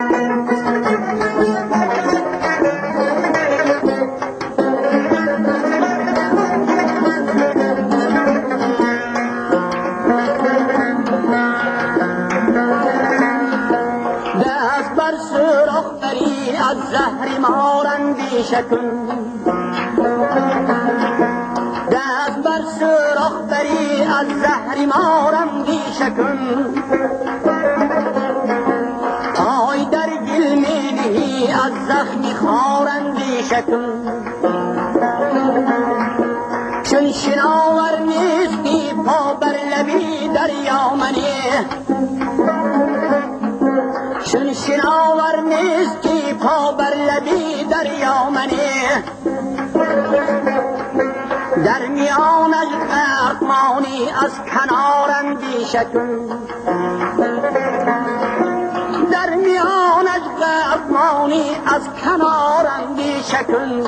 دست بر سراخ بری از زهر مار اندیشه کن، دست بر سراخ بری از زهر مار اندیشه کن. پای در گل می نهی از زخم خار اندیشه کن. چون شناور نیستی پا بر لبی دریا منه، چون شناور نیستی پا بر لبی دریا منه. در میانش غرق مانی از کنار اندیشه کن، در میانش غرق مانی از کنار اندیشه کن.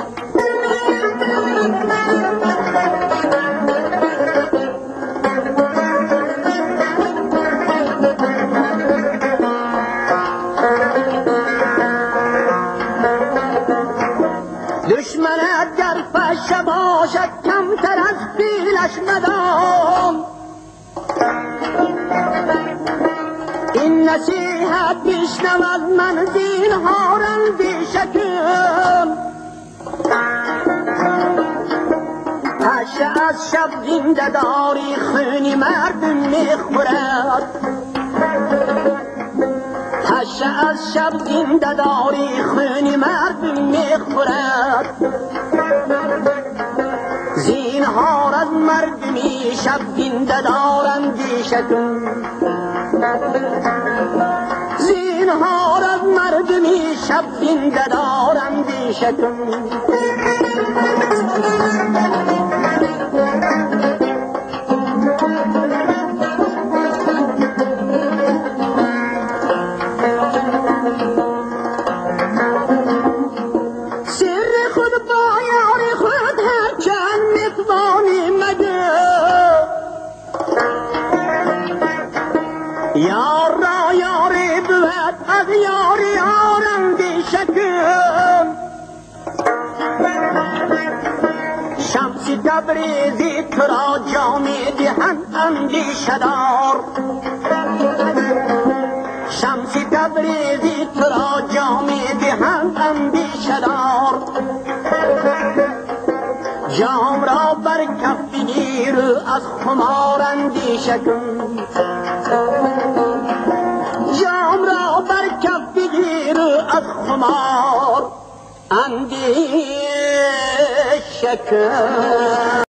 دشمنت گر پشه باشد کمتر از فیلش مدام، این نصیحت بشنو از من زینهار اندیشه کن. پشه از شب زنده داری خون مردم میخورد، پشه از شب زنده داری خون مردم میخورد. زینهار از مردمی شب زنده دار اندیشه کن، زینهار از مردمی شب زنده دار اندیشه کن. سر خود با یار خود هر چند میتوانی مگو، یار را یاری بود از یار یار اندیشه کن. شمس تبریزی تو را جامی دهند اندیشه دار، شمس تبریزی تو را جامی دهند اندیشه دار. جام را بر کف بگیر از خمار اندیشه کن، جام را بر کف بگیر از خمار اندیشه کن.